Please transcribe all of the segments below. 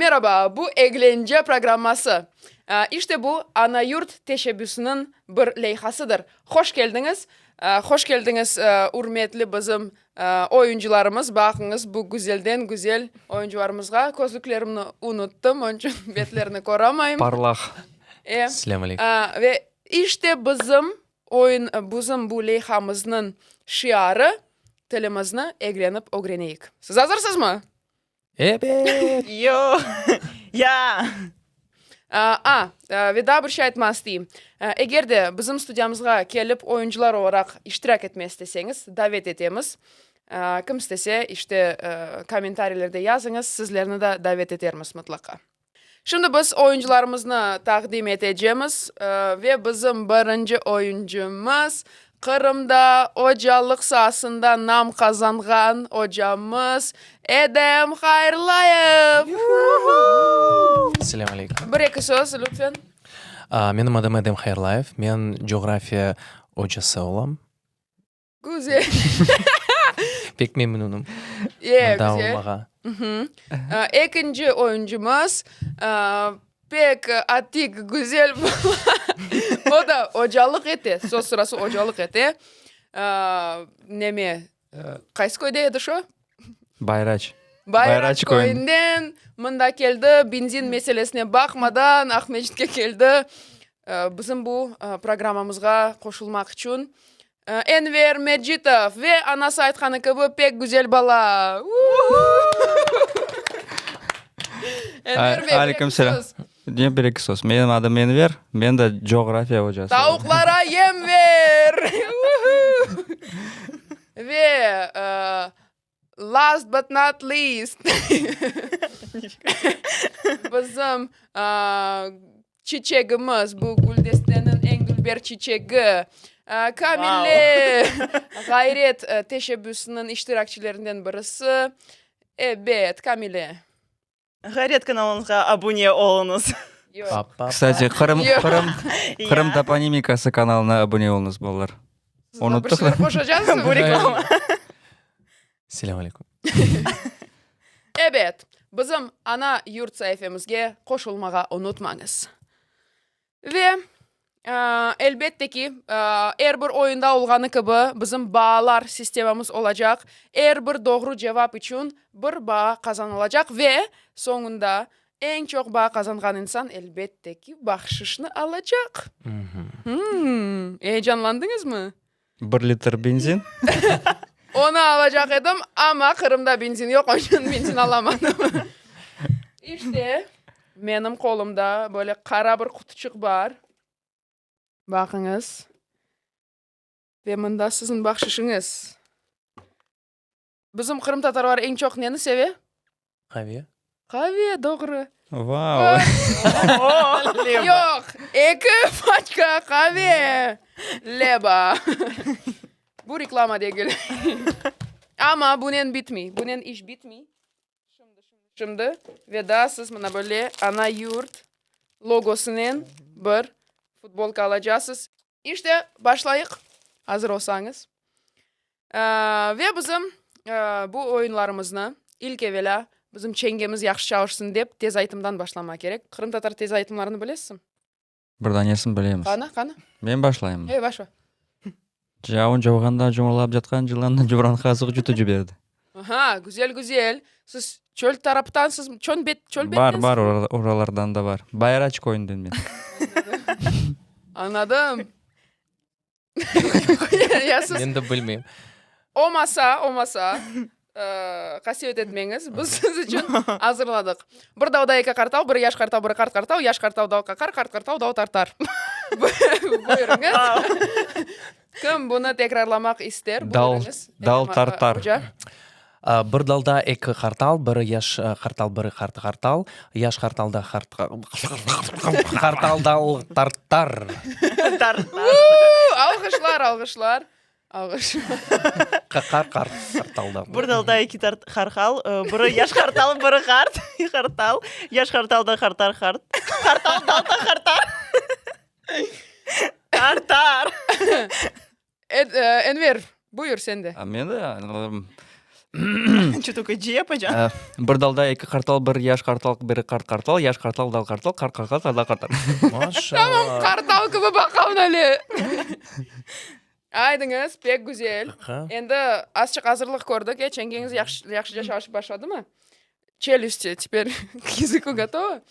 Meraba, bu Eglence programması. İşte bu Ana Yurt teşebbüsiniñ bir leyhasıdır. Hoş keldiñiz! Hoş keldiñiz, ürmetli bizim oyuncılarımız. Baqıñız, bu güzelden-güzel oyuncılarımızğa. Közlüklerimni unuttım, onıñ içün betlerini köramayım. Parlaq. E, Selâm aleyküm. Ve işte bizim oyun, bizim bu leyhamıznıñ şiarı, Tilimizni eglenip ögreneyik. Siz azırsızmı? Ebet! Yoq. Ya. A, ve daa bir şey aytmaq isteyim. Eger de bizim studiyamızğa kelip oyuncılar olaraq iştirak etmek isteseñiz, davet etemiz. Kim istese, işte, kommentariylerde yazıñız, sizlerni de davet etermiz mıtlaqa. Şimdi biz oyuncılarımıznı taqdim etecemiz ve bizim birinci oyuncımız, Qırımda ocalıq saasında nam qazanğan ocamız Edem Hayırlayev! Selâm aleyküm. Bir-eki söz, lütfen. Menim adım Edem Hayırlayev, men coğrafiya ocası olam. Güzel. Pek memnunım. E, Mında güzel. olmağa. Ekinci oyuncımız pek atik, güzel bala. O da ocalıq ete, söz sırası ocalıq ete. Neme, qaysı köyde edi şu? Bayraç. Bayraç köyünden mında keldi, benzin meselesine baqmadan Aqmescitke keldi. Bizim bu programmamızğa qoşulmaq içün. Enver Mecitov ve anası aytqanı kibi, pek güzel bala. Enver bey, Aleyküm selâm. Ne bir-eki söz. Menim adım Enver, men de coğrafiya ocası. Tavuqlara yem ver! Ve last but not least, bizim çiçegimiz, bu güldesteniñ eñ dülber çiçegi, Kamile Ğayret teşebbüsiniñ iştirakçilerinden birisi. Ebet, Kamile. Ğayret kanalımızğa abune oluñız. Kstati, Qırım, Qırım, Qırım toponimikası kanalına abune oluñız, balalar. Unuttıq. Bir şeyler qoşacaqsıñmı? Bu reklama. Selâm aleyküm. Ebet, bizim Ana Yurt saifemizge qoşulmağa unutmañız. Ve, elbette ki, er bir oyunda olğanı kibi, bizim baalar sistemamız olacaq. Er bir doğru cevap içün bir baa qazanılacaq ve soñunda eñ çoq baa qazanğan insan, elbette ki, bahşışnı alacaq. Eyecanlandıñızmı? Bir litr benzin. Onı alacaq edim, amma Qırımda benzin yoq, onıñ içün benzin alamadım. İşte, menim qolumda böyle qara bir qutuçıq bar. Baqıñız. Ve mında siziñ bahşışıñız. Bizim qırımtatarlar eñ çoq neni seve? Qave. Qave, doğru. Vau! Yoq, eki paçka qave. Leba. Bu reklama degil. Amma bunen bitmey, bunen iş bitmey. Şimdi, şimdi, ve daa siz mına böyle Ana Yurt logosınen bir futbolka alacaqsız. İşte, başlayıq, azır olsañız. Ve bizim bu oyunlarımıznı ilk evelâ bizim çengemiz yahşı çalışsın dep tez aytımdan başlamaq kerek. Qırımtatar tez aytımlarını bilesizmi? Bir danesini bilemiz. Qani, qani? Men başlayımmy? E, başla. Cavun cavğanda cumurlap yatqan cılannı cubran qazıq yutıp ciberdi. Aha, güzel, güzel. Siz çöl taraptansız, çön bet, çöl Bar, bettensizmi? bar, oralardan da bar. Bayraç köyünden men. Añladım. Ya siz Men de bilmeyim. Olmasa, olmasa, qasevet etmeñiz, biz siz içün azırladıq. Bir dağda eki qartal, biri yaş qartal, biri qart qartal, yaş qartal dal qaqar, qart qartal dal tartar. Buyurıñız. Kim bunı tekrarlamaq ister? Dal, Buyurıñız. dal tartar. Oca. Bir dalda eki qartal, biri yaş qartal, biri qart qartal. Yaş qartal da qart qartal dal tartar. Alğışlar, alğışlar, alğış. Qaqar qart qartal da. Bir dalda eki qartal, biri yaş qartal, biri qart qartal. Yaş qartal da qartar qart. Qartal dal da qartar. Tartar. Enver, buyur sen de. Men de. Ço только C yapacaq? Bir dalda eki qartal, bir yaş qartal, biri qart qartal, yaş qartal, dal qartal, qart qartal, dal qartal. Maşallah. Tamam qartal kibi baqam öyle. Aydıñız, pek güzel. Endi azçıq azırlıq kördik, e, çengeñiz yahşıca çalışıp başladımı? Челюсти теперь к языку готовы?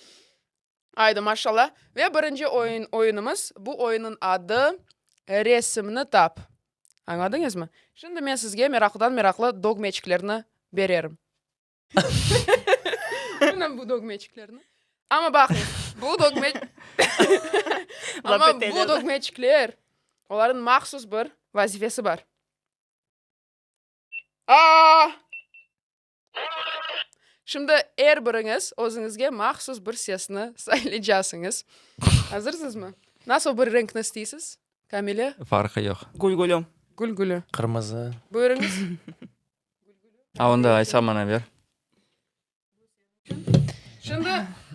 Aydı, maşallah. Ve birinci oyun, oyunımız, bu oyunnıñ adı Resimni tap. Añladıñızmı? Şimdi men sizge meraqlıdan-meraqlı dögmeçiklerni bererim. Mına bu dögmeçiklerni. Amma baqıñız, bu dögme Amma bu dögmeçikler, olarnıñ mahsus bir vazifesi bar. A! Şimdi er biriñiz özüñizge mahsus bir sesni saylaycasıñız. Azırsızmı? Nasıl bir renkni isteysiz, Kamile? Farqı yoq. Gülgülü. Gülgülü. Qırmızı. Buyurıñız. A, onda aysa maña ber. Şimdi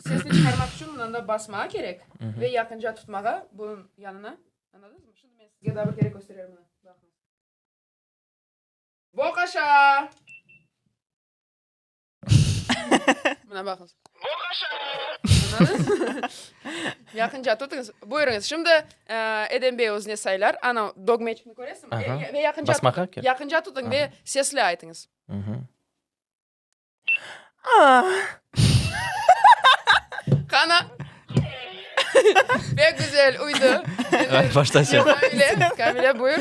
sesni çıqarmaq içün mında basmağa kerek ve yaqınca tutmağa bunıñ yanına. Añladıñızmı? Şimdi men sizge daa bir kere köstererim mına. Baqıñız. Boqaşa! Mına baqıñız. Boqaşa! Yaqınca tutıñız. Buyurıñız. Şimdi Edem bey özüne saylar. Ana, dögmeçikni köresiñmi? Ve yaqınca Basmağa kerek. Yaqınca tutıñ ve sesli aytıñız. Qana? Pek güzel, uydı. Başta sen. Kamile, Kamile, buyur.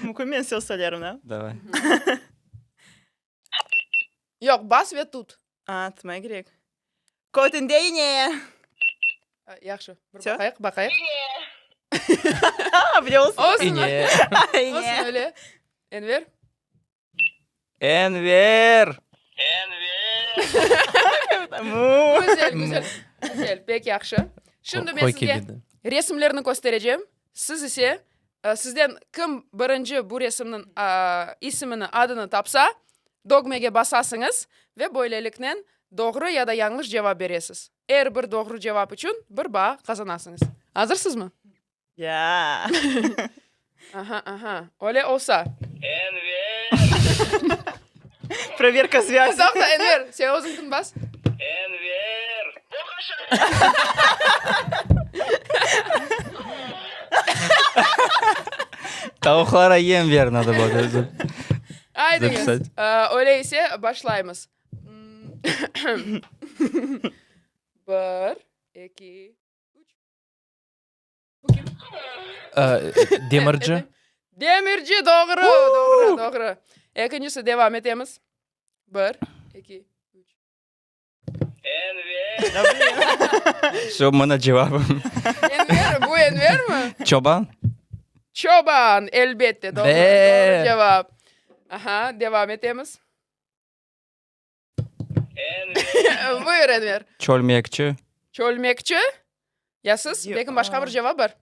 Mümkün men söz söylerim, da? Davay. Yoq, bas ve tut. A, tutmaya kerek. Kötünde ine. Yahşı, bir Vse? baqayıq, baqayıq. A, bile olsun. Olsun, İne. olsun öyle. Enver? Enver! Güzel, güzel. Güzel, pek yahşı. Şimdi men Qoy sizge kibi de. resimlerni kösterecem. Siz ise, sizden kim birinci bu resimniñ isimini, adını tapsa, dögmege basasıñız ve böyleliknen doğru ya da yañlış cevap beresiz. Er bir doğru cevap içün bir baa qazanasıñız. Azırsızmı? Ya. Aha, aha. Öyle olsa. Enver! Proverka связи. Toqta, Enver, sen özüñkini bas. Enver! Tavuqlara yem ber, nado было Aydıñız. Записать. Öyle ise başlaymız. Bir, eki, üç. Demirci. Demirci, doğru, doğru, doğru. Ekincisi, devam etemiz. Bir, eki, üç. Enver! Vse, mına cevabım. Enver, bu Envermi? Çoban. Çoban, elbette, doğru, doğru cevap. Aha, devam etemiz. Buyur, Enver. Çölmekçi. Çölmekçi? Ya siz? Belki başqa bir cevap bar?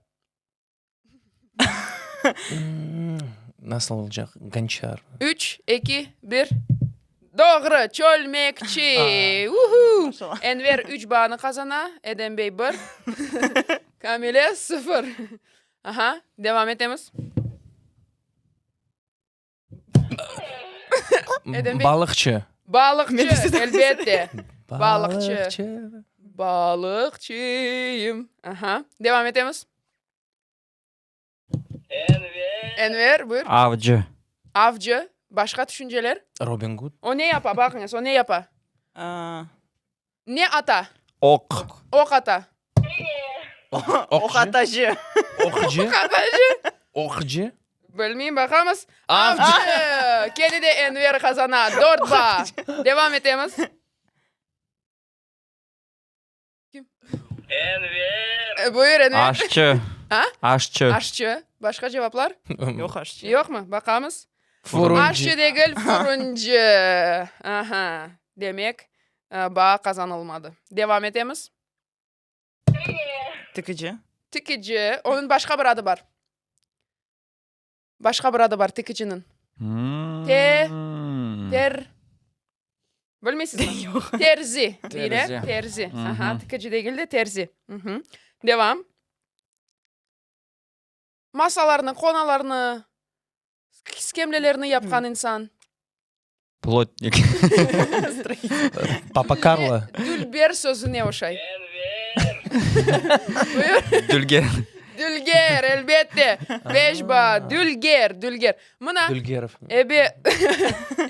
Nasıl olacaq? Gonçar. Üç, eki, bir. Doğru, çölmekçi. Uhu! Enver üç baanı qazana, Edem bey bir, Kamile sıfır. Aha, devam etemiz. Edem bey. Balıqçı. Balıqçı, elbette. Balıqçı. Balıqçıyım. Aha, devam etemiz. Enver. Enver, buyur. Avcı. Avcı. Başqa tüşünceler? Robin Gud. O ne yapa, baqıñız, o ne yapa? Ne ata? Oq. Oq ata. Oq atacı. Oqcı. Oq atacı. Oqcı. Bilmeyim, baqamız. Avcı. Kene de Enver qazana. Dört baa. Devam etemiz. Kim? Enver. Buyur, Enver. Aşçı. A? Aşçı. Aşçı. Başqa cevaplar? Yoq aşçı. Yoqmı? Baqamız. Furuncı. Aşçı degil, furuncı. Aha. Demek, baa qazanılmadı. Devam etemiz. Tikici. Tikici. Onıñ başqa bir adı bar. Başqa bir adı bar tikiciniñ. Te, ter, bilmeysizmi? Yoq. Terzi, deyler. Terzi. Terzi. Aha, tikici degil de, terzi. Devam. Masalarnı, qonalarnı, skemlelerni yapqan insan. Plotnik. Papa Karlo. Dülber sözü ne oşay? Dülger. Dülger, elbette. Beş ba, dülger, dülger. Mına. Dülgerov. Ebe,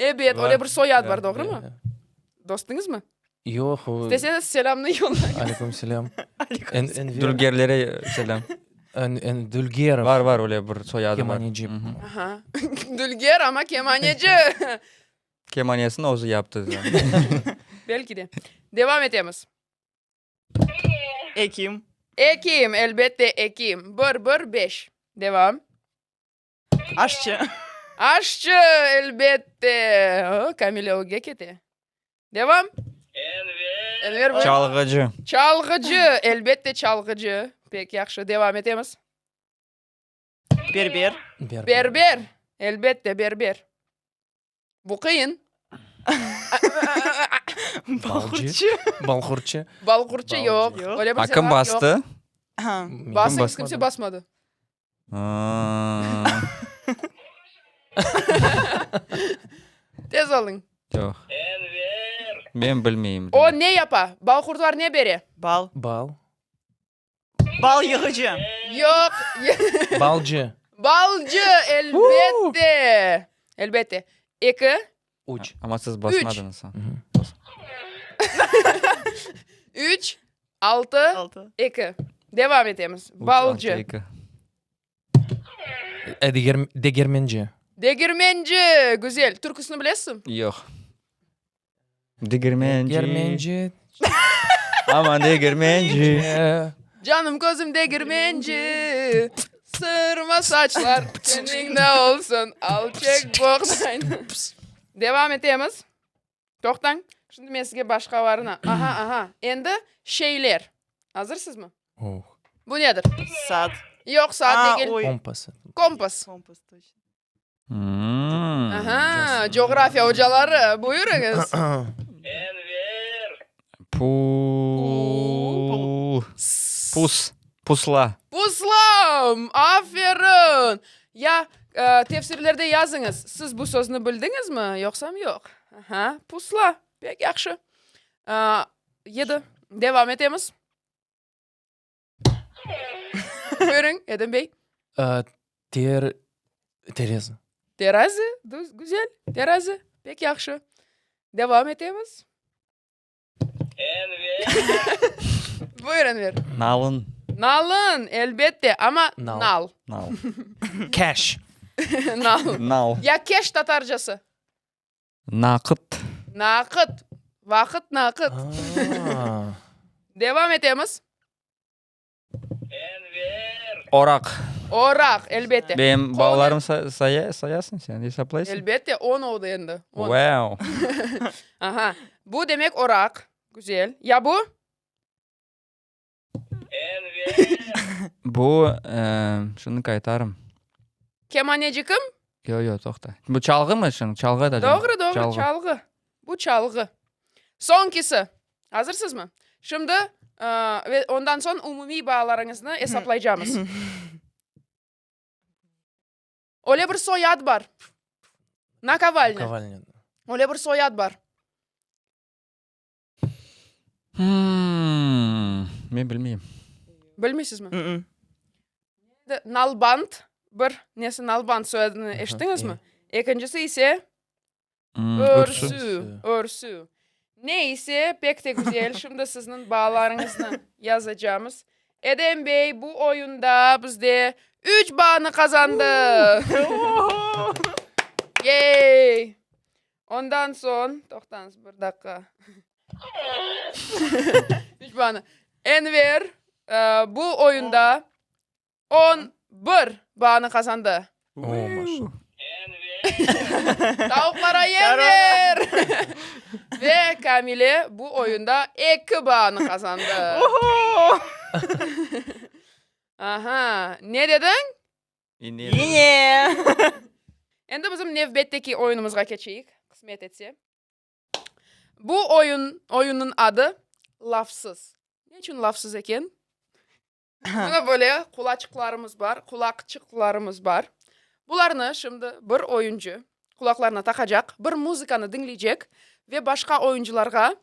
ebet, öyle bir soyad bar, doğrumı? Dostuñızmı? Yoq. İsteseñiz, selâmnı yollañız. Aleyküm selâm. Dülgerlere selâm. Dülgerov. Bar, bar, öyle bir soyadı bar. Kemaneci. Aha. Dülger, amma kemaneci. Kemanesini özü yaptı. Belki de. Devam etemiz. Ekim. Ekim, elbette, ekim. Bir, bir, beş. Devam. Aşçı. Aşçı, elbette. O, Kamile ögge kete. Devam. Enver. Enver, buyur. Çalğıcı. Çalğıcı, elbette, çalğıcı. Pek yahşı. Devam etemiz. Berber. Berber. Berber, elbette, berber. Bu qıyın. Balqurtçı. Balqurtçı. Balqurtçı yoq. Yoq. Öyle bir A kim zenaat yoq. bastı? Basıñız, basmadı? kimse basmadı. Aa, Tez olıñ. Yoq. Enver. Men bilmeyim. O ne yapa? Balqurtlar ne bere? Bal. Bal. Bal yığıcı. Yoq. Balcı. Balcı, elbette. Elbette. Eki. Üç. Amma siz basmadıñız. Üç, altı, Altı. eki. Devam etemiz. Üç, altı, Balcı. eki. E, degermenci. Degirmenci. Güzel. Türküsini bilesiñ? Yoq. Degirmenci. Degirmenci. Aman degirmenci. Canım közüm degirmenci. Sırma saçlar seniñ ne olsun, al çek boğdaynı. Devam etemiz. Toqtañ, şimdi men sizge başqalarını. Aha, aha. Endi şeyler. Azırsızmı? Oh. Bu nedir? Saat. Yoq, saat Aa, degil. oy. Kompas. Kompas. Kompas, toçno. Hmm. Aha, coğrafiya ocaları, buyurıñız. Enver. Pu. Pus. Pusla. Puslam! Aferin! Ya, tefsirlerde yazıñız, siz bu sözni bildiñizmi, yoqsam yoq? Aha, pusla. Pek yahşı. Yedi. Devam etemiz. Buyurıñ, Edem bey. Ter, terezi. Terazi, güzel, terazi, pek yahşı. Devam etemiz. Enver. Buyur, Enver. Nalın. Nalın, elbette, amma Nal. nal. Nal. Keş. Nal. Nal. Ya keş tatarcası? Naqıt. Naqıt. Vaqıt naqıt. Devam etemiz. Enver. Oraq. Oraq, elbette. Benim balalarım saya, sayasıñ sen, esaplaysıñ? Elbette, on oldı endi. On. Wow. Aha. Bu demek oraq. Güzel. Ya bu? Enver. Bu, şunı qaytarım. Kemaneci kim? Yoq, yoq, toqta. Bu çalğımı şunıñ? Çalğı da. Doğru, doğru, çalğı. Bu çalğı. Soñkisi. Azırsızmı? Şimdi, ve ondan soñ umumiy baalarıñıznı esaplaycamız. Öyle bir soyad bar. Nakovalnâ. Nakovalnâ. Öyle bir soyad bar. Men bilmeyim. Bilmeysizmi? Nalbant, bir nesi Nalbant soyadını eşittiñizmi? Ekincisi ise Örsü, örsü. Ne ise, pek te güzel, şimdi sizniñ baalarıñıznı yazacamız. Edem bey bu oyunda bizde üç baanı qazandı. Yey! Ondan soñ, toqtañız bir daqqa. Üç baanı. Enver bu oyunda 11 baanı qazandı. O, maşallah. Tavuqlara yem ber! Ve Kamile bu oyunda eki baanı qazandı. Aha, ne dediñ? İne! Endi bizim nevbetteki oyunımızğa keçeyik, qısmet etse. Bu oyun, oyunnıñ adı Lafsız. Ne içün lafsız eken? Mına böyle qulaçıqlarımız bar, qulaqçıqlarımız bar. Bularnı şimdi bir oyuncı. Qulaqlarına taqacaq, bir muzıkanı diñleycek ve başqa oyuncılarğa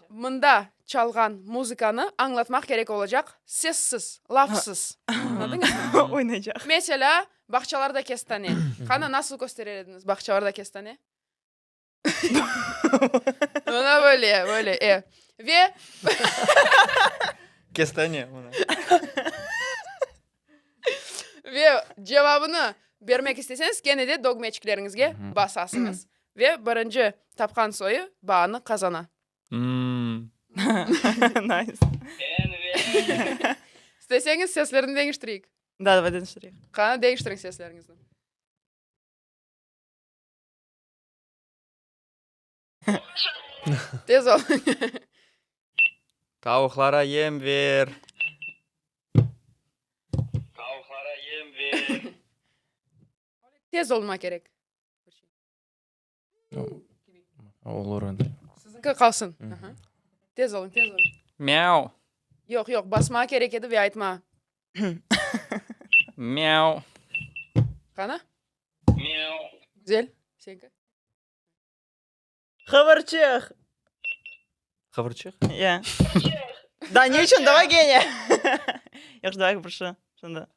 mında çalğan muzıkanı añlatmaq kerek olacaq, sessiz, lafsız. Añladıñızmı? Oynaycaq. Meselâ, bağçalarda kestane. Qana, nasıl kösterer ediñiz bağçalarda kestane? Mına böyle, böyle, e. Ve. Kestane, mına. Ve cevabını bermek isteseñiz, kene de dögmeçikleriñizge basasıñız. Ve birinci tapqan soyu baanı qazana. Nice. İsteseñiz, seslerni deñiştireyik. Da, davay deñiştireyik. Qana, deñiştiriñ sesleriñizni. Tez ol. Tavuqlara yem ver. Tavuqlara yem ver. Tez olma kerek. Olur endi. Siziñki qalsın. Tez oluñ, tez oluñ. Miau. Yoq, yoq, basma kerek edi ve aytma. Miau. Qana? Miau. Güzel. Señki? Qıvırçıq. Qıvırçıq? Ya. Da, ne içün? Davay kene. Yahşı, davay bir şey. Şimdi.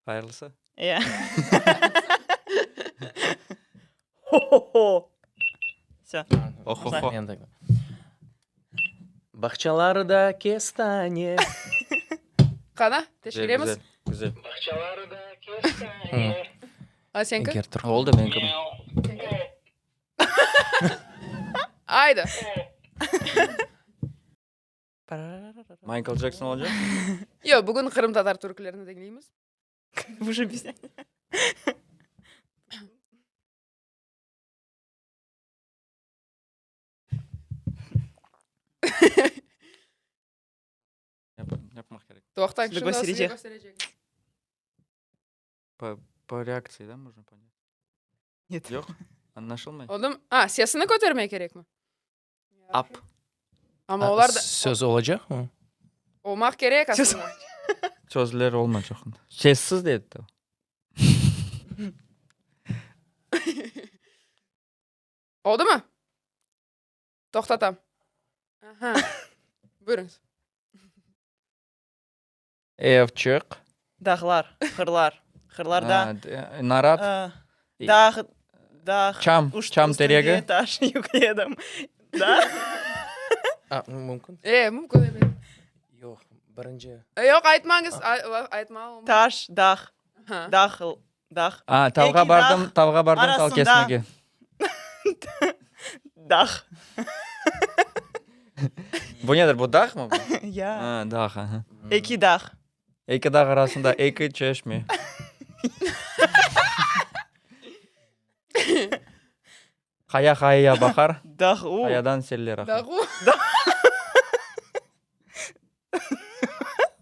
Hayırlısı. Ya. Ho-ho-ho. Vse. Oho-ho. Bağçalarda kestane. Qana, teşkeremiz. Güzel, güzel. Bağçalarda kestane. A señki? Eger tur. Oldı meñki. Aydı. Michael Jackson olacaq? Yoq, bugün qırımtatar türkülerini diñleymiz. Bu же bizden. Yapmaq kerek. Toqtañ, Sizge şimdi sizge kösterecek. kösterecek. По, по реакции, да, можно понять? Нет. Yoq? Añlaşılmay? Oldım. A, sesini kötermek kerekmi? Ap. Amma olar da Söz olacaqmı? olmaq kerek Söz aslında. Sözler olmaycaq. Sessiz dedi. Oldumı? Toqtatam. Aha. Buyurıñız. Evçıq. Dağlar, qırlar, qırlarda. Narat. Dağ, dağ. Çam, çam teregi. Taş yükledim. Da? A, mümkün? E, mümkün, ebet. Yoq, birinci. Yoq, aytmañız, aytma olmaz. Taş, dağ, dağ, dağ. A, tavğa bardım, tavğa bardım tal kesmege. Dağ. Bu nedir, bu dağmı bu? Ya. A, dağ, aha. Eki dağ. Eki dağ arasında eki çeşme. Qaya qayaya baqar, Dağ, u. qayadan seller aqar. Dağ, u.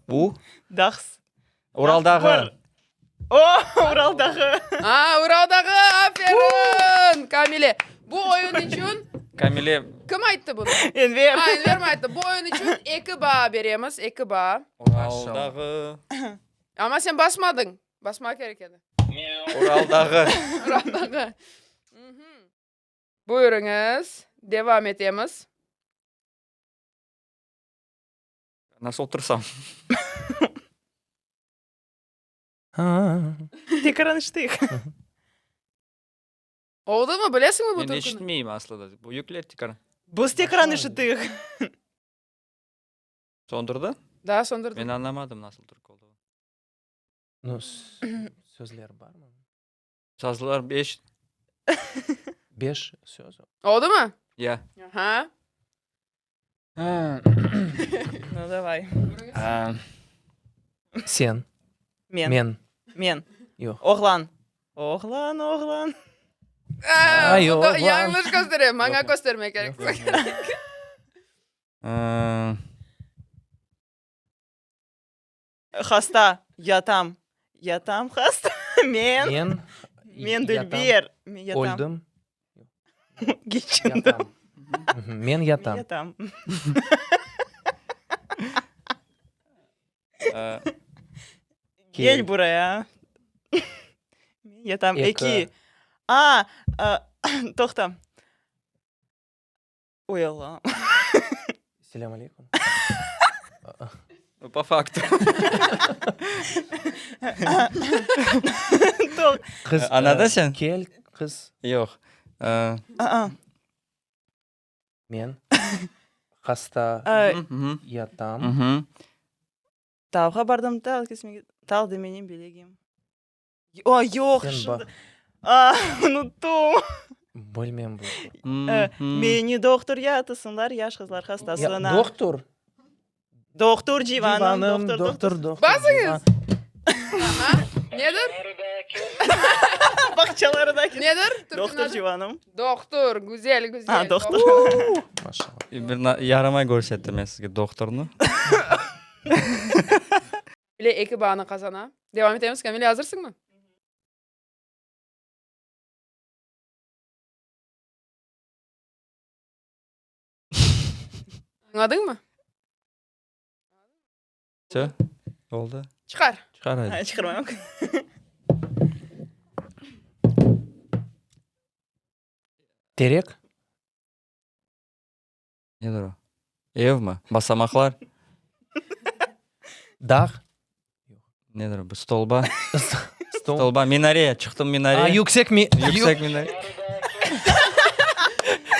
U? Dağs. Ural dağı. O, Ural dağı. A, Ural dağı, aferin, Kamile. Bu oyun içün... Kamile. Kim ayttı bunı? Enver. A, Enver mi ayttı? Bu oyun içün eki baa beremiz, eki baa. Ural dağı. Amma sen basmadıñ. Basmaq kerek edi. Ural dağı. Ural dağı. Buyurıñız, devam etemiz. Nasıl otursam? Tekrar işiteyik. Oldumı, bilesiñmi bu Men türküni? eşitmeyim aslı da. Bu yükle tekrar. Biz tekrar işiteyik. Sondurdı? Da, sondurdı. Men añlamadım nasıl türkü olduğını. No, sözler barmı? Sazlar beş. Beş söz. Oldumı? Ya. Aha. Nu, davay. Sen. Men. Men. Men. Yoq. Oğlan. Oğlan, oğlan. Ay, oğlan. Yañlış kösterem, maña köstermek kerek. Hasta, yatam. Yatam hasta. Men. Men. Men dülber. Men yatam. Öldim. Geçindim. Yatam. Men yatam. Yatam. Gel buraya. Men yatam. Eki. Eki. A, toqta. Oy, Allam. Selâm aleyküm. Po faktu. Qız, Añladı sen? Kel, qız. Yoq. Men hasta yatam. Tavğa bardım, tal kesmege, tal demenim bilegim. O, yoq, Sen şimdi. ba- A, unuttım. Bilmem bu. Meni dohtur yatısınlar, yaş qızlar Ya, hastasına. dohtur. Dohtur civanım, Civanım, dohtur, dohtur. dohtur, dohtur. Basıñız. civan. Tamam. Nedir? Bağçalarına kes. Nedir? Türküniñ Dohtur adı? civanım. Dohtur, güzel, güzel. A, dohtur. Maşallah. Bir yaramay körsettim men sizge dohturnı. Bile eki baanı qazana. Devam etemiz. Kamile, azırsıñmı? Añladıñmı? Vse, oldı. Çıqar. Çıqar aydı. Çıqarmayım. Terek. Nedir o? Evmi? Basamaqlar? Dağ. Nedir bu? Stolba? Stol. Stolba. Minare. Çıqtım minare. A, yüksek mi? Yüksek minare.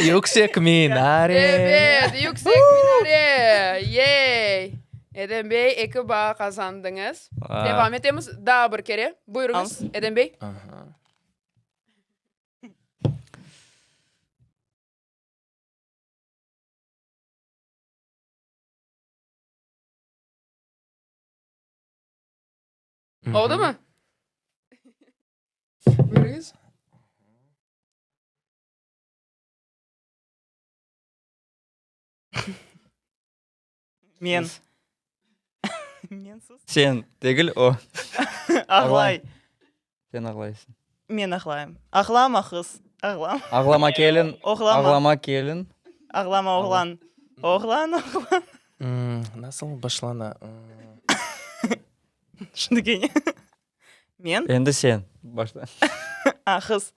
Yüksek minare. Evet, yüksek minare. Yey! Edem bey, eki baa qazandıñız. Devam etemiz. Daa bir kere. Buyurıñız, Edem bey. Aha. Oldumı? Buyurıñız. Men. Men sus. Sen degil, o. Ağlay. Sen ağlaysıñ. Men ağlayım. Ağlama, qız. Ağlama. Ağlama kelin. Oğlama. Ağlama kelin. Ağlama, oğlan. Oğlan, oğlan. Nasıl başlana? Şimdi kene. Men? Endi sen başla. A, qız.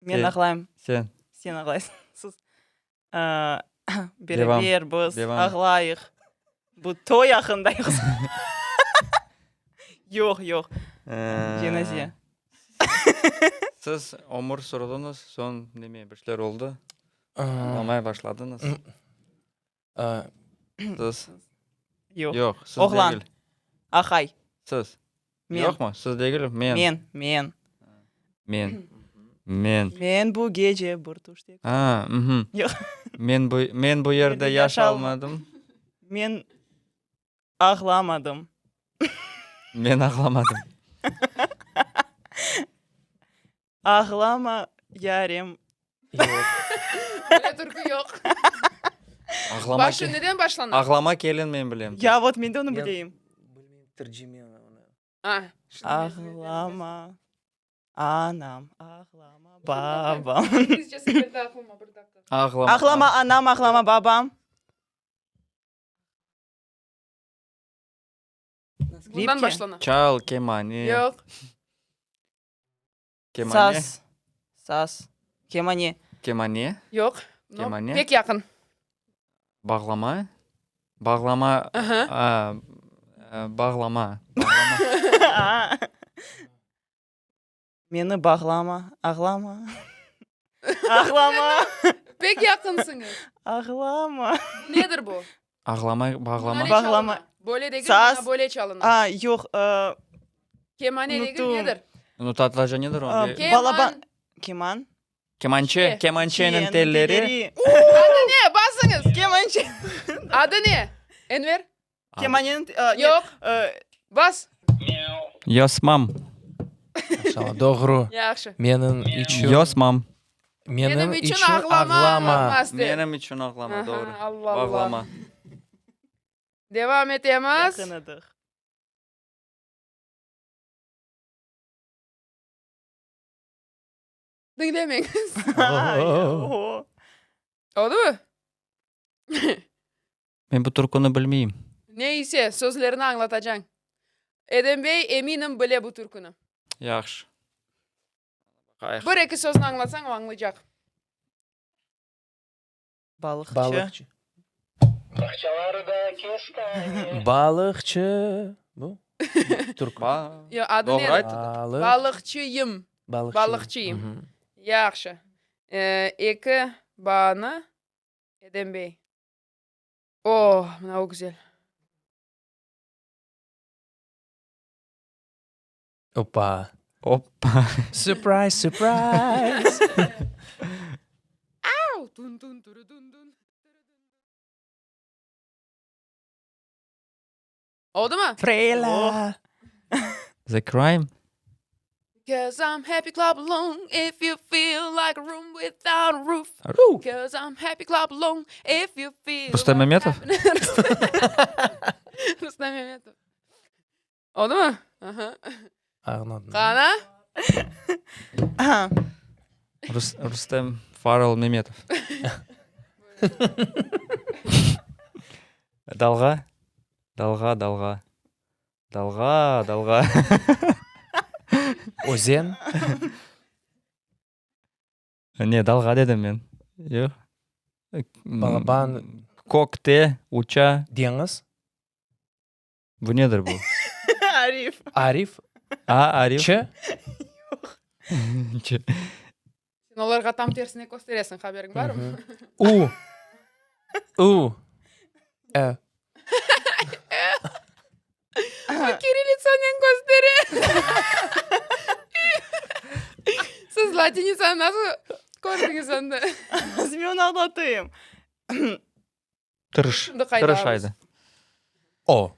Men ağlayım. Sen. Sen ağlaysıñ. Sus. Beraber biz ağlayıq. Bu toy aqqında yoqsa? Yoq, yoq. Cenaze. Siz ömür sürdüñiz, soñ neme, bir şeyler oldı, ağlamay başladıñız. Siz. Yoq. Yoq, siz Oğlan. degil. Aqay. Siz. Men. Yoqmı? Siz degil, men. Men, men. Men. Men. Men bu gece bir tüşte. A, mhm. Yoq. Men bu, men bu yerde yaş almadım. Men ağlamadım. Men ağlamadım. Ağlama, yarem. Yoq. Böyle türkü yoq. Ağlama Başı neden başlana? Ağlama kelin men bilem. Ya vot men de onı bileyim. Bilmeyim, tercime onı. A. Ağlama, anam, ağlama, babam. İngilizcesi keldi aqlıma, bir daqqa. Ağlama. Ağlama, anam, ağlama, babam. Bundan başlana. Çal kemane. Yoq. Kemane. Saz. Saz. Kemane. Kemane. Yoq. Kemane. Pek yaqın. Bağlama. Bağlama. Aha. Bağlama. Meni bağlama, ağlama. Ağlama. Pek yaqınsıñız. Ağlama. Nedir bu? Ağlama, bağlama. Bağlama. Böyle degil, Saz. mına böyle çalına. A, yoq. Kemane degil, Unuttum. nedir? Nu, tatlıca nedir o? Keman. Balaban. Keman. Kemançe, kemançeniñ telleri. Adı ne? Basıñız. Kemançe. Adı ne? Enver? Kemaneniñ, Yoq. Bas. Yosmam. Maşallah, doğru. Yahşı. Menim içün. Yosmam. Menim içün içün ağlama. ağlama. Menim içün ağlama, doğru. Allah Allah. Bağlama. Devam etemiz. Yaqın edik. Diñlemeñiz. Oldu? Men bu türküni bilmeyim. Ne ise, sözlerini añlatacañ. Edem bey, eminim, bile bu türküni. Yahşı. Bir-eki sözni añlatsañ, o añlaycaq. Balıqçı. Balıqçı. Bağçaları da kestane. Balıqçı. Bu? Türk. Yoq, adı Doğru nedir? ayttı. Balıq. Balıqçıyım. Balıqçıyım. Balıqçıyım. Yahşı. Eki baanı Edem bey. Oh, mına o güzel. Oppa. Oppa. Surprise, surprise. Au! Tun tun turu dun dun. Oldu mı? Freyla. The crime. Cause I'm happy clap along if you feel like a room without a roof. Cause I'm happy clap along if you feel Rustam like Memetov? happiness. Rustam Memetov. Oldu mı? Aha. Añladım. Qana? Aha. Rus, Rustem Farol Memetov. Dalğa. Dalğa, dalğa. Dalğa, dalğa. Özen. Ne, dalğa dedim men. Yoq. Balaban. Kökte uça. Deñiz. Bu nedir bu? Arif. Arif. A, Arif. Ç. Yoq. Ç. Sen olarğa tam tersine kösteresiñ, haberiñ barmı? U. U. Ä. O kirillitsanen köstere. Siz latinitsanı nasıl kördiñiz anda? Men onı añlatayım. Tırış. Şimdi qayda Tırış alırız? aydı. O.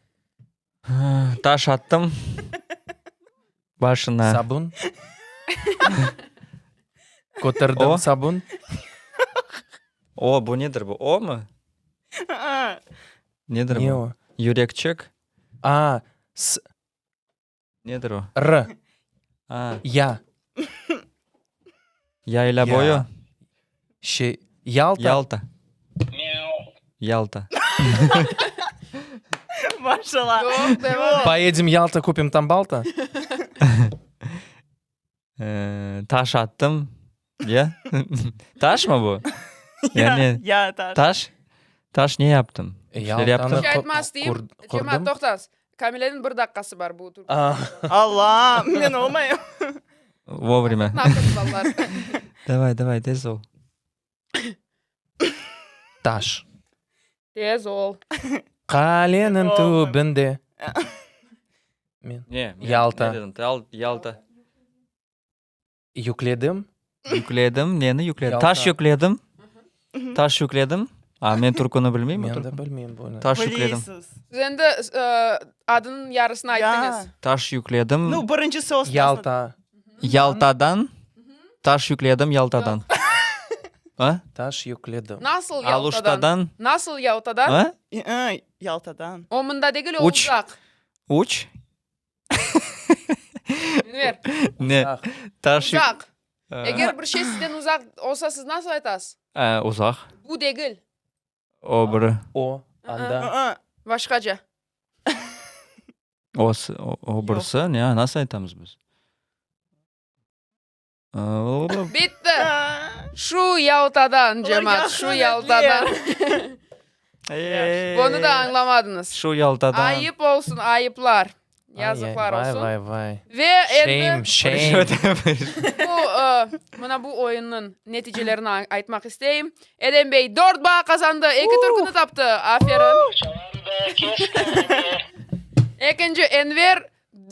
Taş attım. Başına. Sabun. Köterdim O. sabun. O, bu nedir bu? O mı? Nedir Ne bu? o? Yürekçik. A, s, Nedir o? r, A, ya. yayla Ya. boyu. Şey, Yalta. Yalta. Yalta. Maşallah. Yoq, devam et. Poedem Yalta, kupim tam balta. Ee, taş attım. Ya. Taş mı bu? Ya, Yani ya taş. taş. Taş ne yaptım? Yaltanı yaptım. Şey aytmaz deyim. qur- Cemaat, qurdım. toqtañız. Kamileniñ bir daqqası bar bu türkü. A, Allah, men olmayım. Vovremя. Ne yaptı balalar? Давай, давай, tez ol. Taş. Tez ol. Qaleniñ Olmay. tübünde. Men Ne? Yalta. Ne dedim? Yal- Yalta. Yükledim. Yükledim. Neni yükledim? Yalta. Taş yükledim. Taş yükledim. A, men türküni bilmeyim. Men de bilmeyim bunı. Taş yükledim. Bileysiz. Siz endi adınıñ yarısını ayttıñız. Taş yükledim. Nu, birinci söz. Yalta. Yaltadan. Taş yükledim Yaltadan. A? Taş yükledim. Nasıl Yaltadan? Aluştadan. Nasıl Yaltadan? A? Yaltadan. O mında degil, o Uç. uzaq. Uç. Ünver, Ne? Uzaq. Taş yük- uzaq. Ee, Eger bir şey sizden uzaq olsa, siz nasıl aytasız? e, uzaq. Bu degil. O biri. O, anda. Başqaca. O, o, o birisi. Ne? Nasıl aytamız biz? Bitti. Şu Yaltadan, cemaat, şu Yaltadan. Bunı da añlamadıñız. Şu Yaltadan. Ayıp olsun, ayıplar. Yazıqlar olsun. Vay, vay, vay. Ve endi Shame, shame. bu, mına bu oyunnıñ neticelerini aytmaq isteyim. Edem bey dört baa qazandı, eki türküni taptı. Aferin. Ekinci Enver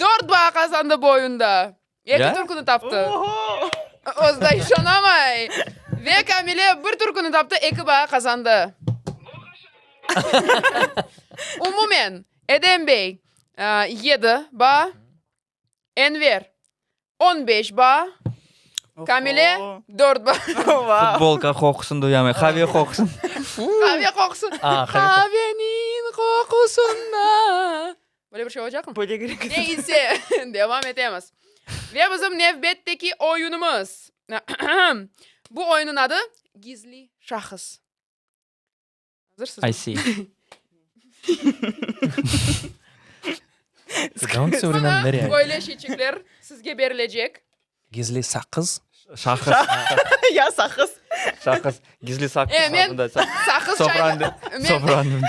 dört baa qazandı bu oyunda. Eki Ya? türküni taptı. Özü de işanamay. Ve Kamile bir türküni taptı, eki baa qazandı. Umumen, Edem bey yedi baa, Enver on beş baa, Kamile dört baa. Futbolka qoqusın duyamay, qave qoqusın. Qave qoqusı. Qaveniñ qoqusında. Böyle bir şey olacaqmı? Böyle kerek. Neyse, devam etemiz. Ve bizim nevbetteki oyunımız. Bu oyunıñ adı Gizli şahıs. Azırsızmı? I see. Mına Mına böyle şeyçikler sizge berilecek. Gizli saqız. Şahıs. Ya saqız. Şahıs. Gizli saqız. E, men saqız çay... Sofranı.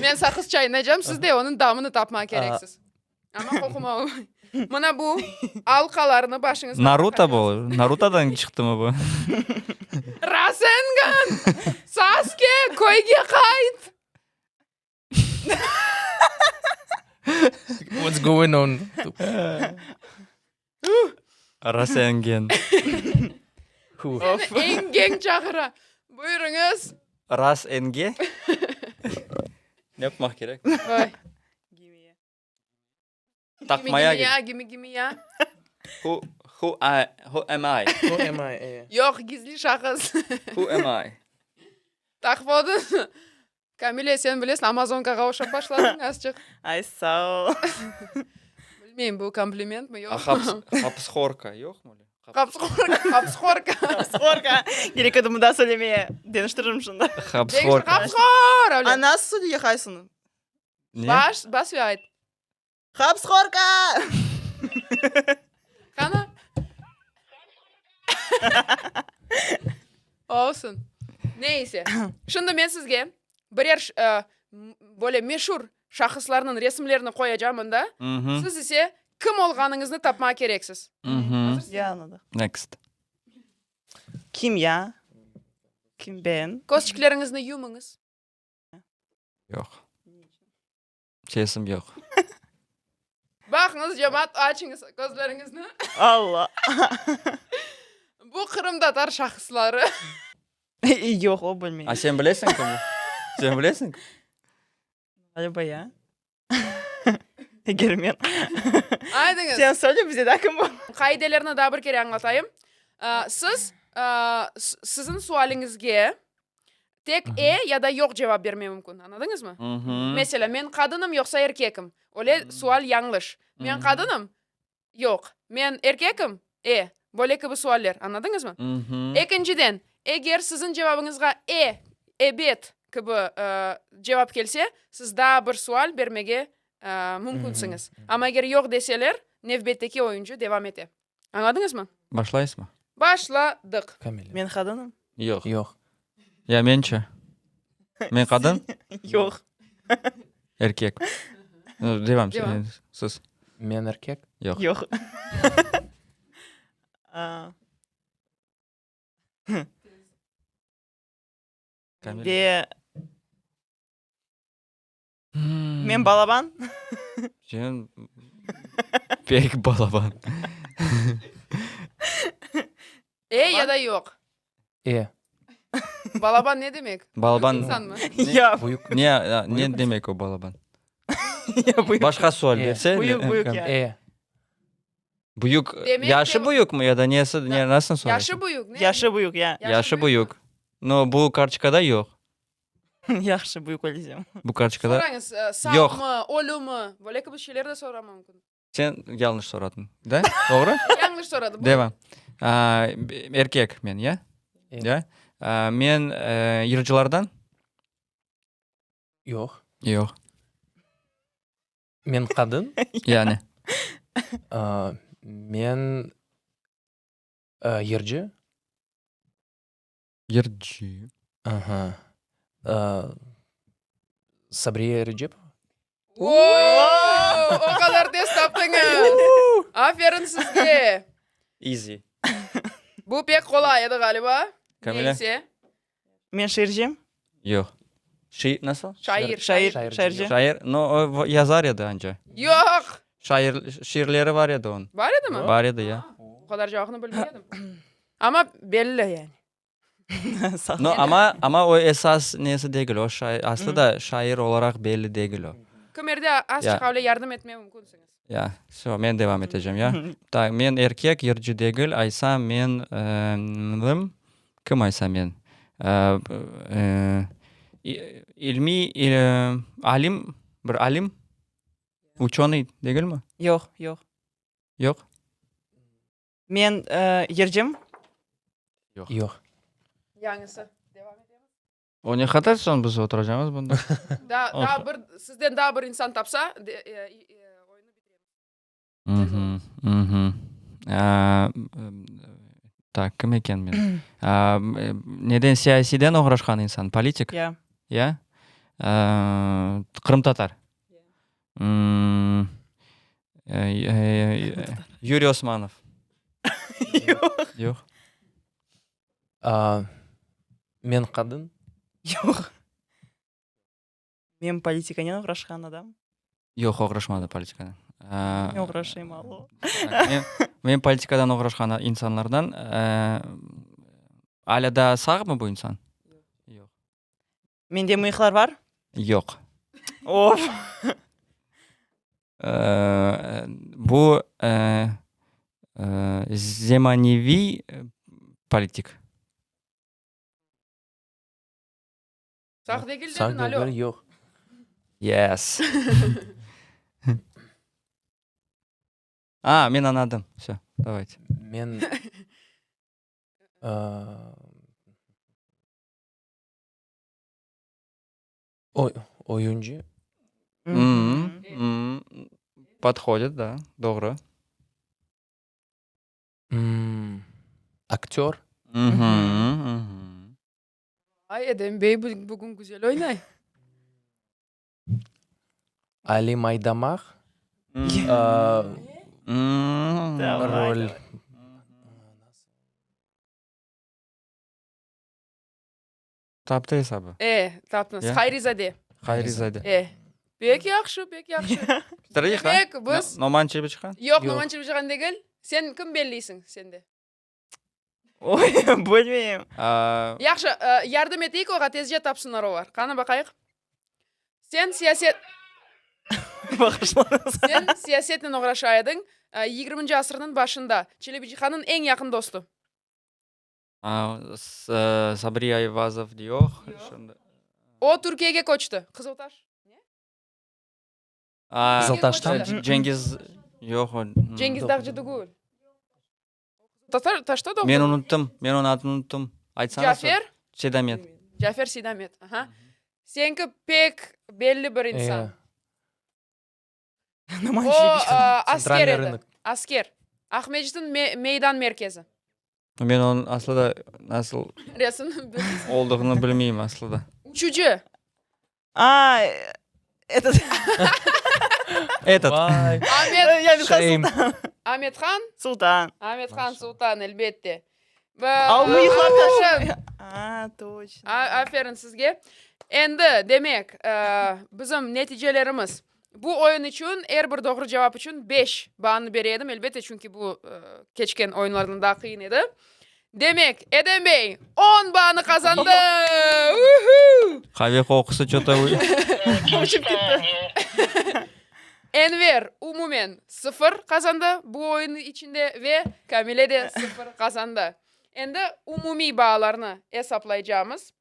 Men saqız çaynaycam, siz de onıñ damını tapmaq kereksiz. Amma qoquma olmay. Mına bu alqalarnı başıñızğa Naruto bu. Narutodan çıqtımı bu? Rasengan! Sasuke, köyge qayt! What's going on? Rasengen. Seni engeñ çağıra. Buyurıñız. Ras enge? Ne yapmaq kerek? Vay. Taqmaya Gimi gimi ya, gimi gimi ya. Who, who, I, who am I? Who am I? E. Yoq, gizli şahıs. Who am I? Taqıp oldıñ. Kamile, sen bilesiñ, amazonkağa oşap başladıñ azçıq. Ay, sağ ol. Bilmeyim, bu komplimentmi, yoqmı? A haps, hapshorka yoqmı? Hapshorka, hapshorka. Hapshorka. Kerek edi mında söylemeye. Deñiştiririm şimdi. Hapshorka. Hapshor! Öyle. A nasıl söyleyhaysıñ? Ne? Baş, bas ve ayt. Hapshorka! Qana? Olsun. Neyse. Şimdi men sizge birer böyle meşur şahıslarnıñ resimlerini qoyacağım mında. Siz ise kim olğanıñıznı tapmağa kereksiz. Azırsıñızmı? Ya, anladım. Next. Kim ya? Kim ben? Közçikleriñizni yumuñız. Yoq. Sesim yoq. Baqıñız, cemaat, açıñız közleriñizni. Alla. Bu qırımtatar şahısları. Yoq, o bilmeyim. A sen bilesiñ kim? Sen bilesiñ? Ğaliba ya. Eger men. Aydıñız. Sen söyle bize daa kim bu? Qaidelerni daa bir kere añlatayım. Siz, siziñ sualiñizge Tek e ya da yoq cevap berme mümkün, añladıñızmı? Meselâ, men qadınım yoqsa erkekim? Öyle sual yañlış. Men qadınım? Yoq. Men erkekim? E. Böyle kibi sualler, añladıñızmı? Ekinciden, eger siziñ cevabıñızğa e, ebet kibi cevap kelse, siz daa bir sual bermege mümkünsiñiz. Amma eger yoq deseler, nevbetteki oyuncı devam ete. Añladıñızmı? Başlaysızmı? Başladıq. Kamile. Men qadınım? Yoq. Yoq. Ya mençe? Men qadın? Yoq. Erkek. Devam, Devam. siz. Men erkek? Yoq. Yoq. Kamile. Ve Men balaban. Sen pek balaban. E ya da yoq? E. Balaban ne demek? Balaban. Büyük insanmı? Ya. Büyük. Ne, ne demek o balaban? Ya büyük. Başqa sual E. berse. Büyük, büyük ya. E. Büyük, Demek yaşı de- büyükmü ya da nesi, ne, nasıl soraysıñ? Yaşı büyük, ne? Yaşı büyük ya. Yaşı büyük. No, bu kartoçkada yoq. Yahşı, büyük ölsem. Bu kartoçkada Sorañız, yoq. sağmı, ölümi, böyle kibi şeyler de sora mümkün. Sen yañlış soradıñ, da? Doğru? Yañlış soradım. Devam. Erkek men, ya? Ya? Men yırcılardan? Yoq. Yoq. Men qadın? Yani. Men yırcı? Yırcı. Aha. Sabriye Erecepova? O qadar tez taptıñız! Aferin sizge! Easy. Bu pek qolay edi, ğaliba. Kamile? Neyse. Men şiircim. Yoq. Şi, nasıl? Şair. Şair, Şairci. şairci. Şair, no, o yazar edi anca. Yoq! Şair, şiirleri bar edi onıñ. Bar edimi? Bar edi, ya. O qadar cevapnı bilmey edim. Amma belli yani. Sağ ol. No, amma, amma o esas nesi degil, o şair, aslı da şair olaraq belli degil o. Kimerde azçıq avle yardım etme mümkünsiñiz. Ya, vsö, men devam etecem, ya. Tak, men erkek, yırcı degil, aysa men, kim aysa men? İlmiy, alim, bir alim, uçenıy degilmi? Yoq, yoq. Yoq? Men yırcım. Yoq. Yoq. Yañısı. Devam etemiz. O ne qadar soñ biz oturacamız bunda? Daa, daa bir, sizden daa bir insan tapsa, oyunnı bitiremiz. Tak, kim eken men? Neden siyasiyden oğraşqan insan, politik? Ya. Ya? Qırımtatar? Yuriy Osmanov? Yoq. Yoq. Men qadın? Yoq. Men politikanen oğraşqan adam. Yoq, oğraşmadı politikanen. Men oğraşayım, allo. Men, men politikadan oğraşqan insanlardan. Alâ daa sağmı bu insan? Yoq. Mende mıyıqlar bar? Yoq. Of. Bu zemaneviy politik. Sağ degil Sağ dedin, alo. degil, yoq. Yes. A, men añladım. Vse, davayte. Men Oy, oyuncı. Podhodit, da, doğru. Aktör. Ay, Edem bey bugün güzel oynay. Ali Maydamaq rol. Taptı esabı. E, taptıñız. Hayrizade. Hayrizade. E. Pek yahşı, pek yahşı. Bitireyik, ha? Demek, biz... Noman Çelebicihan? Yoq, Noman Çelebicihan degil. Sen kim belleysiñ sende? Oy, bilmeyim. Yahşı, yardım eteyik oğa, tezce tapsınlar olar. Qani, baqayıq. Sen siyaset... Bağışlañız. Sen siyasetnen oğraşa ediñ, yigirminci asırnıñ başında. Çelebicihannıñ eñ yaqın dostu. Sabri Ayvazov yoq. O, Türkiyege köçti. Qızıltaş. Ne? Qızıltaştan? Cengiz yoq. Cengiz Dağcı tügül. Taşta doğdu. Men unuttım. Men onıñ adını unuttım. Aytsañız. Cafer? Seydamet. Cafer Seydamet. Aha. Señki pek belli bir insan. O, asker edi. Asker. Aqmescitniñ meydan merkezi. Men onıñ aslı da nasıl olduğını bilmeyim aslı da. Uçucı. A, etot. Etot. Vay. Amet. Shame. Amethan? Sultan. Amethan Sultan, elbette. A, mıyıqlar taşı. A, toçno. Aferin sizge. Endi, demek, bizim neticelerimiz. Bu oyun içün, er bir doğru cevap içün beş baanı bere edim, elbette, çünki bu keçken oyunlardan daa qıyın edi. Demek, Edem bey on baanı qazandı! Uhu! Qave qoqusı ço-to Uçıp ketti. Enver umumen sıfır qazandı bu oyun içinde ve Kamile de sıfır qazandı. Endi umumiy baalarnı esaplaycamız.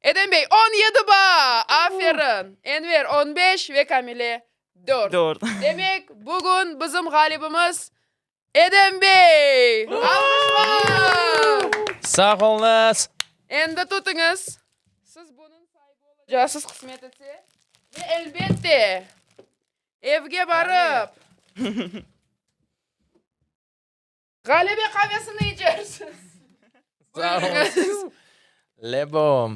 Edem bey, 17 baa! Aferin! Enver, 15 ve Kamile, dört. Dört. Demek, bugün bizim ğalibimiz Edem bey! Alqışlar! Sağ oluñız! Endi tutıñız, siz bunıñ saibi olacaqsız, qısmet etse. Ve elbette, evge barıp, Ğalebe qavesini içersiz. Sağ oluñız. Lebo.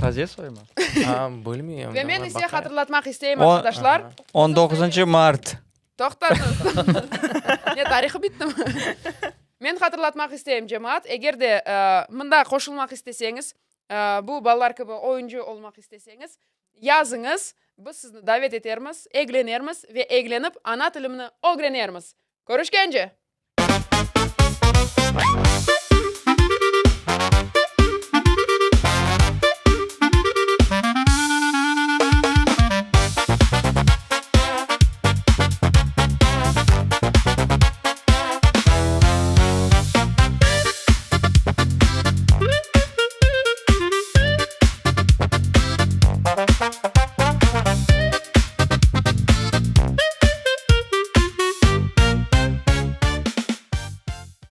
Taze soyma. A, bilmeyim. Ve men ise hatırlatmaq isteyim, arqadaşlar. On doquzıncı mart. Toqtañız. Ne, tarihı bittimi? Men hatırlatmaq isteyim, cemaat, eger de mında qoşulmaq isteseñiz, bu balalar kibi oyuncı olmaq isteseñiz, yazıñız, biz sizni davet etermiz, eglenermiz ve eglenip ana tilimni ögrenermiz. Körüşkence!